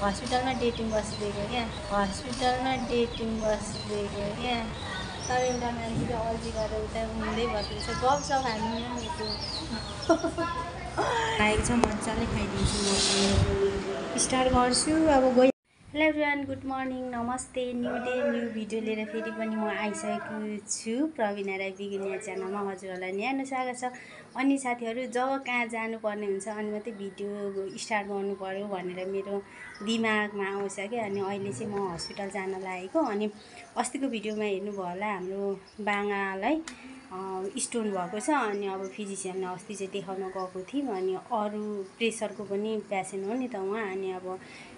हस्पिटलमा डेटिङ बसिदिएको क्या, हस्पिटलमा डेटिङ बसिदिएको क्या। तर एउटा मान्छेले अल्छी गरेर उता हुँदै बस्दैछ, गफसफ हामी त्यो आएको छ। मजाले खाइदिन्छु म, स्टार्ट गर्छु अब। गइ हेलो एभ्रिवान, गुड मर्निङ, नमस्ते। न्यू डे न्यू भिडियो लिएर फेरि पनि म आइसकेको छु प्रवीणा राई बिगिनियर च्यानलमा। हजुरहरूलाई न्यानो स्वागत छ। अनि साथीहरू, जब कहाँ जानुपर्ने हुन्छ अनि मात्रै भिडियो स्टार्ट गर्नु पर्यो भनेर मेरो दिमागमा आउँछ क्या। अनि अहिले चाहिँ म हस्पिटल जान लागेको। अनि अस्तिको भिडियोमा हेर्नुभयो होला, हाम्रो बाङालाई स्टोन भएको छ। अनि अब फिजिसियनलाई अस्ति चाहिँ देखाउन गएको थियौँ। अनि अरू प्रेसरको पनि पेसेन्ट हो नि त उहाँ। अनि अब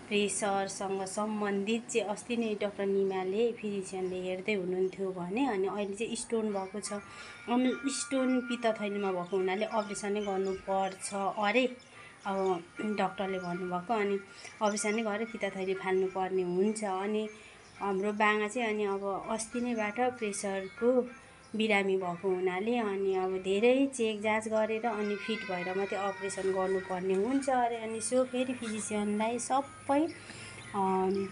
प्रेसरसँग सम्बन्धित चाहिँ अस्ति नै डाक्टर निमाले फिजिसियनले हेर्दै हुनुहुन्थ्यो भने। अनि अहिले चाहिँ स्टोन भएको छ। अनि स्टोन पित्तथैलीमा भएको हुनाले अपरेसनै गर्नुपर्छ अरे, अब डाक्टरले भन्नुभएको। अनि अपरेसनै गरेर पित्तथैली फाल्नुपर्ने हुन्छ। अनि हाम्रो बाङा चाहिँ अनि अब अस्ति नैबाट प्रेसरको बिरामी भएको हुनाले अनि अब धेरै चेक जाँच गरेर अनि फिट भएर मात्रै अपरेसन गर्नुपर्ने हुन्छ अरे। अनि सो फेरि फिजिसियनलाई सबै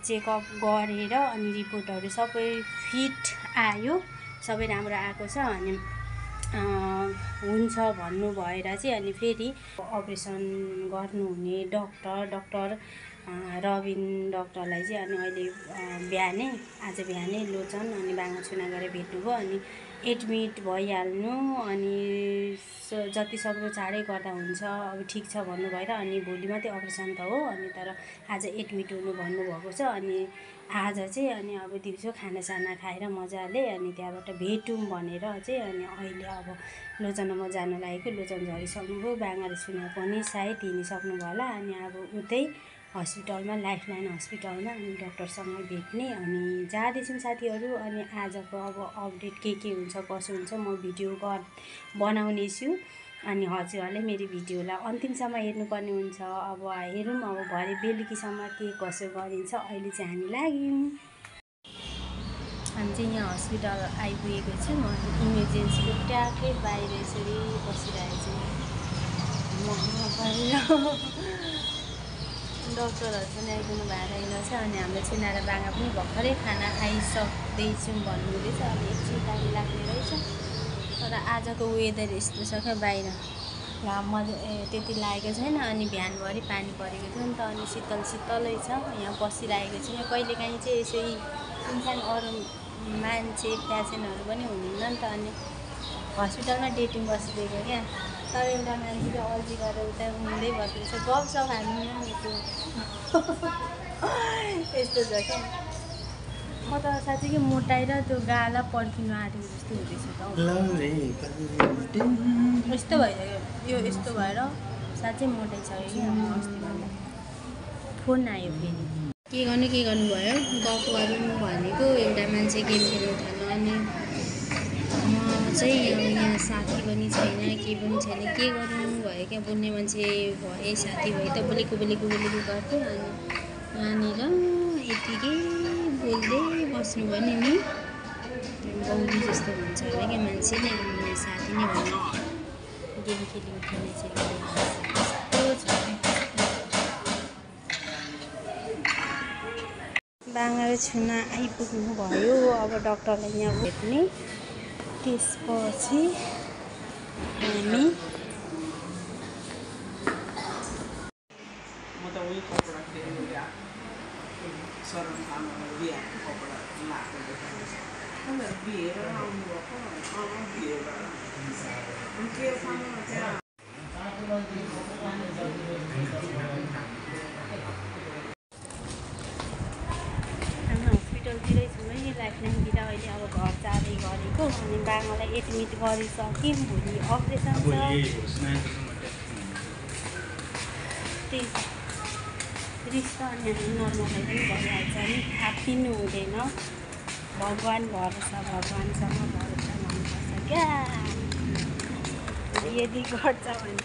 चेकअप गरेर अनि रिपोर्टहरू सबै फिट आयो, सबै राम्रो आएको छ। अनि हुन्छ भन्नु भएर चाहिँ अनि फेरि अपरेसन गर्नुहुने डाक्टर रबिन डाक्टरलाई चाहिँ अनि अहिले आज बिहानै लोचन अनि बाङाचुना गरेर भेट्नुभयो। अनि एडमिट भइहाल्नु, अनि जति सक्दो चाँडै गर्दा हुन्छ, अब ठिक छ भन्नु भएर अनि भोलि मात्रै अपरेसन त हो। अनि तर आज एडमिट हुनु भन्नुभएको छ। अनि आज चाहिँ अनि अब दिउँसो खानासाना खाएर मजाले अनि त्यहाँबाट भेटौँ भनेर चाहिँ अनि अहिले अब लोचन म जान लागेको। लोचन झरिसक्नुभयो, बाङाले सुना पनि सायद हिँडिसक्नुभयो होला। अनि अब उतै हस्पिटलमा, लाइफलाइन हस्पिटलमा अनि डाक्टरसँग भेट्ने अनि जाँदैछौँ साथीहरू। अनि आजको अब अपडेट के हुन्छ कसो हुन्छ म भिडियो बनाउने छु। अनि हजुरहरूले मेरो भिडियोलाई अन्तिमसम्म हेर्नुपर्ने हुन्छ। अब हेरौँ अब भरे बेलुकीसम्म के कसो गरिन्छ। अहिले चाहिँ हामी लाग्यौँ। हामी चाहिँ यहाँ हस्पिटल आइपुगेको छौँ। इमर्जेन्सीको ट्याकै बाहिर यसरी बसिरहेको छु म बाहिर। डक्टरहरू पनि आइपुग्नु भएको रहेछ। अनि हाम्रो छुना र बाङा पनि भर्खरै खाना खाइसक्दैछौँ भन्नुहुँदैछ। अब एकछिन टाइम लाग्ने रहेछ। तर आजको वेदर यस्तो छ क्या, बाहिर घाम त्यति लागेको छैन। अनि बिहानभरि पानी परेको थियो नि त, अनि शीतलै छ। यहाँ बसिरहेको छु। यहाँ कहिलेकाहीँ चाहिँ यसै सुनसान अरू मान्छे पेसेन्टहरू पनि हुनुहुन्न नि त। अनि हस्पिटलमा डेटिङ बसिदिएको क्या, तर एउटा मान्छेले अल्छी गरेर उता हुँदै बस्दैछ, गफसफ हामी त्यो यस्तो छ क्या। म त साँच्चीकै मोटाएर त्यो गाला पर्खिनु आँटेको जस्तो हुँदैछ त। यस्तो भइसक्यो यो, यस्तो भएर साँच्चै मोटाइसक्यो कि अस्तिभन्दा। फोन आयो फेरि, के गर्नु भयो, गफ गरौँ भनेको। एउटा मान्छे गेम खेल्नु थाल्यो। अनि म चाहिँ यहाँ साथी पनि छैन, के पनि छैन, के गर्नु भयो क्या। बोल्ने मान्छे भए साथी भए त बोलेको गर्थ्यो। अनि यहाँनिर यतिकै बोल्दै बस्नु भने नि बाउली जस्तो हुन्छ होला क्या मान्छेले। अनि साथी नै भन्नु गेम खेल्ने चाहिँ यस्तो छ। बाङा र छुना आइपुग्नु भयो। अब डाक्टरलाई यहाँ भेट्ने, त्यसपछि हामी हस्पिटलतिरै छौँ है, लाइफलाइनतिर अहिले अब घर जाँदै गरेको। अनि बाङालाई एडमिट गरिसक्यौँ, भोलि अपरेसन छ। त्यही रिस्क त अनि हामी नर्मलाई पनि भइहाल्छ नि, थापिनु हुँदैन। भगवान् भरोसा, भगवान्सँग भरोसा गर्नुपर्छ क्या। यदि गर्छ भने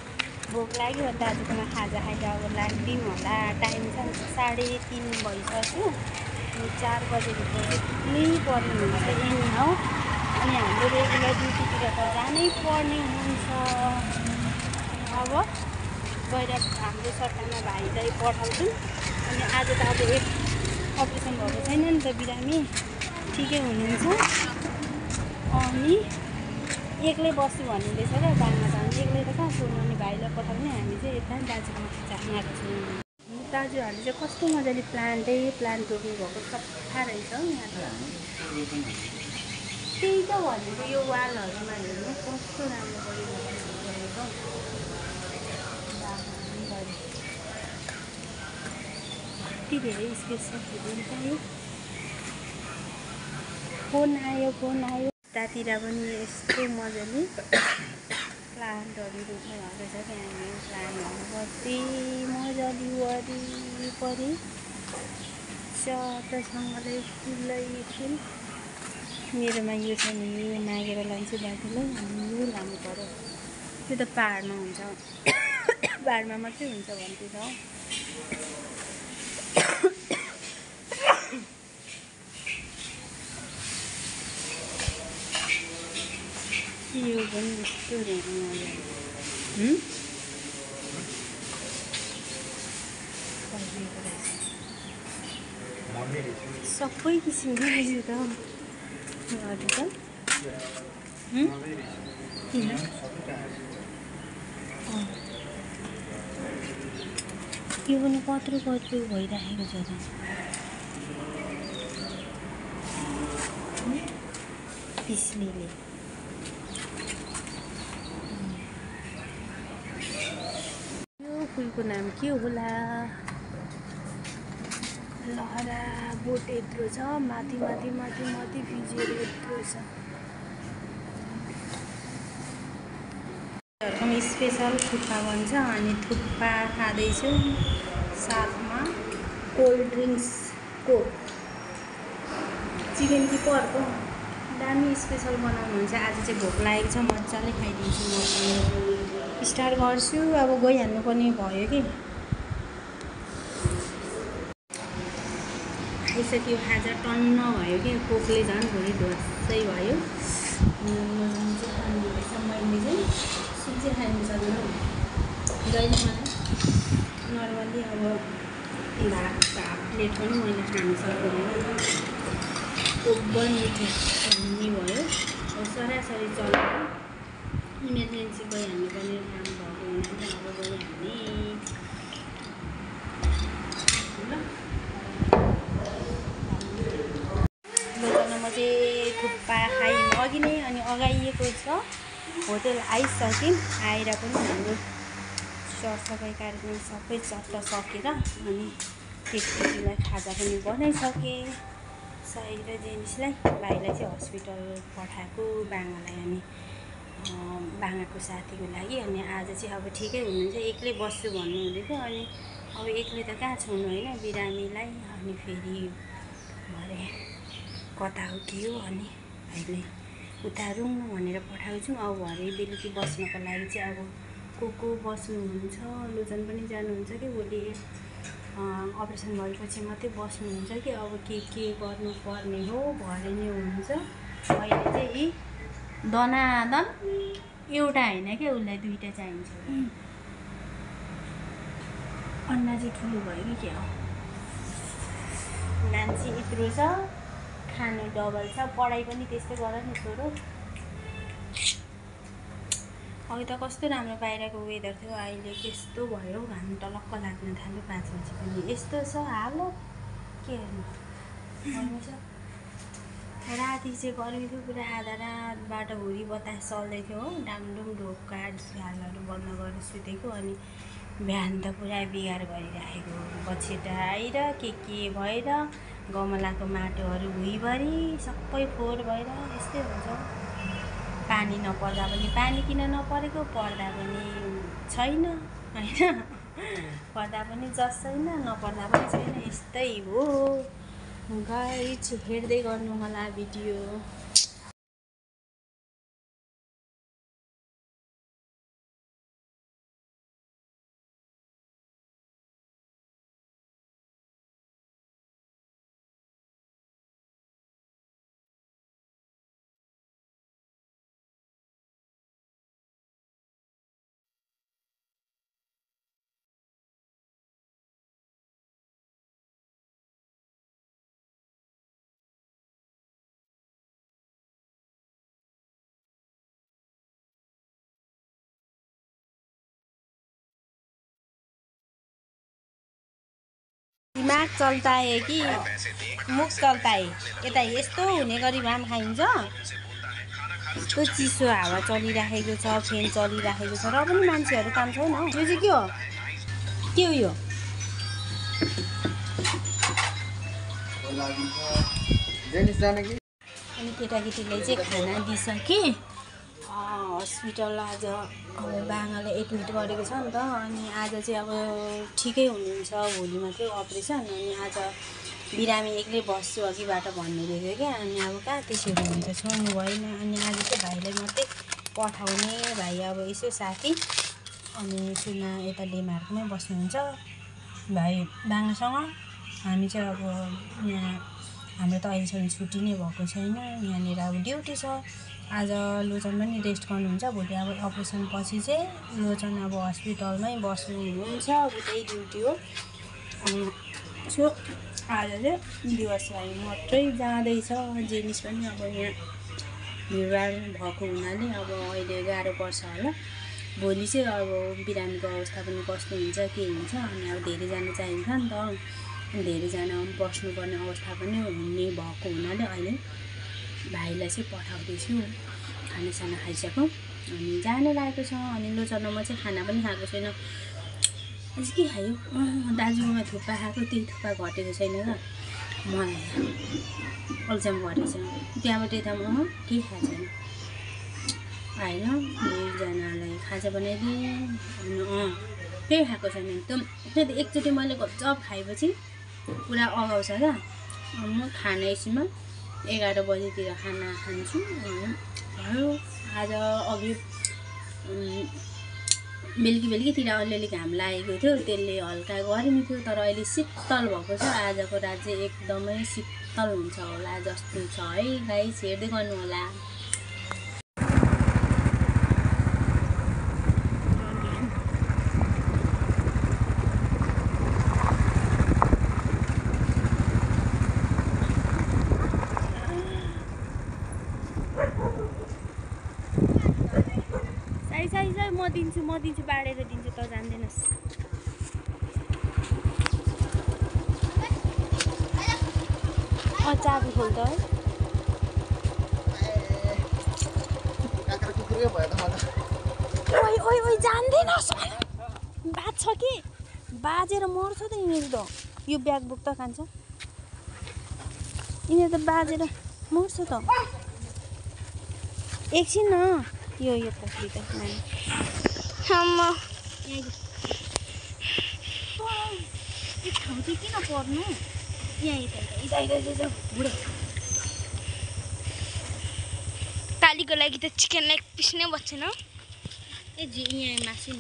भोक लाग्यो भने दाजुकोमा खाजा खाएर अब लाग्दिउँ होला। टाइम छ 3:30 भइसक्यो। 4 बजेभित्र चाहिँ पुग्नै पर्ने हुन्छ एनी हाउ। अनि हाम्रो रेगुलर ड्युटीतिर त जानै पर्ने हुन्छ। अब गएर हाम्रो सट्टामा भाइलाई पठाउँछु। अनि आज त अब एक अपरेसन भएको छैन नि त, बिरामी ठिकै हुनुहुन्छ। अनि एक्लै बस्छु भन्नुहुँदैछ क्या बाङमा त। अनि एक्लै त कहाँ छोड्नु, अनि भाइलाई पठाउने। हामी चाहिँ यता दाजुकोमा जाएको छौँ। दाजुहरूले चाहिँ कस्तो मजाले प्लान्ट रोप्नु भएको, सफा रहेछ हौ यहाँ त। त्यही त भनेको, यो वालहरूमा हेर्नु कस्तो राम्रो गरिरहेको हौ। यति धेरै स्पेस छ फेरि चाहिँ। फोन आयो। उतातिर पनि यस्तो मजाले प्लान्टहरू रोप्नु भएको छ। त्यहाँनिर प्लान्टहरू कति मजाले वरिपरि चटसँगले फुलै फुल। मेरोमा यो छ नि, यो मागेर लान्छु दाजुलाई। अनि यो लानु पर्यो। त्यो त पाहाडमा हुन्छ, पाहाडमा मात्रै हुन्छ भन्दैछ हौ। यो पनि यस्तो सबै किसिमको रहेछ त। अरू त किन यो पनि कत्रो भइराखेको छ त। पिस्नेले यो फुलको नाम के होला? लहरा बोट यत्रो छ, माथि फिजिएर यत्रो छ। स्पेसल थुक्पा बन्छ। अनि थुक्पा खाँदैछु, साथमा कोल्ड ड्रिङ्क्स, कोक, चिकन कि पर्कको दामी स्पेसल बनाउनुहुन्छ। आज चाहिँ भोक लागेको छ, मजाले खाइदिन्छु। म स्टार्ट गर्छु, अब गइहाल्नु पनि भयो कि। खाइसक्यो, खाजा टन्न भयो कि। कोकले झन् भुँडी ध्वसै भयो। खानुहुँदैछ, मैले चाहिँ सुप चाहिँ खानु सक्दिनँ जहिले। मलाई नर्मल्ली अब हाफ प्लेट पनि मैले खानु सक्दिनँ। ओभर मिठो भयो। अब सरासरी चल्यो। इमर्जेन्सी गइहाल्नु पनि काम भएको हुनाले अब गइहाल्ने। म चाहिँ थुक्पा खायौँ अघि नै, अनि अगाइएको छ। होटल आइसक्यौँ। आएर पनि हाम्रो सरसफाइ कार्यक्रम सबै चट्ट सकेर अनि केटीलाई खाजा पनि बनाइसकेँ। साई र जेनिसलाई, भाइलाई चाहिँ हस्पिटल पठाएको बाङालाई। अनि बाङाको साथीको लागि। अनि आज चाहिँ अब ठिकै हुनुहुन्छ, एक्लै बस्छु भन्नुहुँदै थियो। अनि अब एक्लै त कहाँ छोड्नु होइन बिरामीलाई। अनि फेरि भरे कता हो के हो, अनि भाइले उता रुङ्नु भनेर पठाउँछौँ। अब भरे बेलुकी बस्नको लागि चाहिँ अब को बस्नुहुन्छ, लोजन पनि जानुहुन्छ कि भोलि अपरेसन भएपछि मात्रै बस्नुहुन्छ कि अब के गर्नुपर्ने हो भरे नै हुन्छ। अहिले चाहिँ दनादन एउटा होइन क्या, उसलाई दुईवटा चाहिन्छ। अन्डा चाहिँ ठुलो भयो कि क्या हो। मान्छे यत्रो छ, खानु डबल छ, पढाइ पनि त्यस्तै गर नि छोरो। अघि त कस्तो राम्रो बाहिरको वेदर थियो, अहिले त्यस्तो भयो। घाम टलक्क लाग्न थाल्यो 5 बजी पनि। यस्तो छ हालत के गर्नु। गर्मी छ। राति चाहिँ गर्मी थियो पुरा, आधा रातबाट हुरी बतास चल्दै थियो हो। डामडुम ढोका झ्यालहरू बन्द गरेर सुतेको। अनि बिहान त पुरा बिगार गरिराखेको। बछेटा आएर के भएर गमलाको माटोहरू भुइँभरि सबै फोहोर भएर यस्तै हुन्छ। पानी नपर्दा पनि पानी किन नपरेको, पर्दा पनि छैन होइन, पर्दा पनि जस छैन, नपर्दा पनि छैन, यस्तै हो गाइज। हेर्दै गर्नु होला भिडियो। दिमाग चल्ता है कि मुख चल्ता है। यता यस्तो हुने गरी भाम खाइन्छ। यस्तो चिसो हावा चलिराखेको छ, फ्यान चलिराखेको छ, र पनि मान्छेहरू काम छैन। यो चाहिँ के हो? के हो यो? अनि केटाकेटीले चाहिँ खाना दिइसके। हस्पिटल आज अब बाङाले एडमिट गरेको छ नि त। अनि आज चाहिँ अब ठिकै हुनुहुन्छ, भोलि मात्रै अपरेसन। अनि आज बिरामी एक्लै बस्छु अघिबाट भन्नुहुँदै थियो क्या। अनि अब कहाँ त्यसरी हुन्छ, छोड्नु भएन। अनि आज चाहिँ भाइलाई मात्रै पठाउने। भाइ अब यसो साथी अनि सुना यता डेमार्कमै बस्नुहुन्छ भाइ बाङासँग। हामी चाहिँ अब यहाँ हाम्रो त अहिलेसम्म छुट्टी नै भएको छैन। यहाँनिर अब ड्युटी छ। आज लोचन पनि रेस्ट गर्नुहुन्छ। भोलि अब अपरेसन पछि चाहिँ लोचन अब हस्पिटलमै बस्नुहुन्छ। उतै ड्युटी हो। सो आज चाहिँ दिवस भाइ मात्रै जाँदैछ। जेनिस पनि अब यहाँ भिडभाड भएको हुनाले अब अहिले गाह्रो पर्छ होला। भोलि चाहिँ अब बिरामीको अवस्था पनि कस्तो हुन्छ, के हुन्छ। अनि अब धेरैजना चाहिन्छ नि त। धेरैजना बस्नुपर्ने अवस्था पनि हुने भएको हुनाले अहिले भाइलाई चाहिँ पठाउँदैछु। खानासाना खाइसक्यो अनि जाने लागेको छ। अनि लोचन म चाहिँ खाना पनि खाएको छैन। आज के खायो? दाजुकोमा थुक्पा खाएको, त्यही थुक्पा घटेको छैन क्या मलाई। अल्छाम घटेको छैन। त्यहाँबाट यता म केही खाएको छैन। होइन दुईजनालाई खाजा बनाइदिएँ। अनि केही खाएको छैन एकदम। त्यही त एकचोटि मैले गजब खाएपछि पुरा अगाउँछ क्या। म खाना एकछिनमा 11 बजीतिर खाना खान्छु। भयो आज अघि बेलुकीतिर अलिअलि घाम लागेको थियो, त्यसले हल्का गर्मी थियो। तर अहिले शीतल भएको छ। आजको रात चाहिँ एकदमै शीतल हुन्छ होला जस्तो छ है गाइस, हेर्दै गर्नु होला। म दिन्छु बाडेर दिन्छु, त जान्दैनस्। चाबी खोल त है। ओइ जान्दैनस्। बाज छ कि बाजेर मर्छ त यिनीहरू त। यो ब्याग बुक त खान्छ यिनीहरू त, बाजेर मर्छ त। एकछिन न, यो पक्री त नानी। ठाउँ चाहिँ किन पर्नु यहाँ? बुढो कालीको लागि त चिकन लेग पिस नै बच्चेन। ए जी यहाँ मासु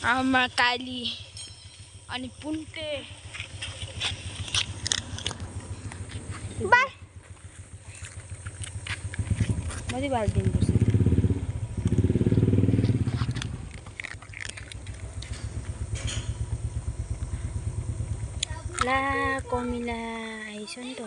आमा काली अनि पुन्टे मधे बाल दिनुपर्छ। ला कमिला आइस नि त।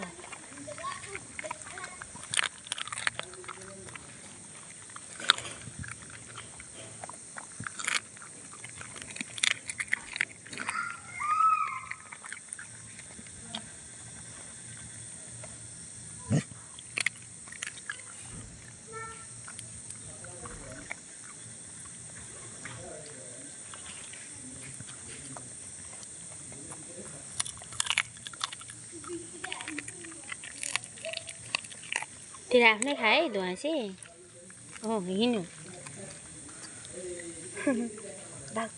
तेरो आफ्नै खाए धुवासे। हिँड्नु भाग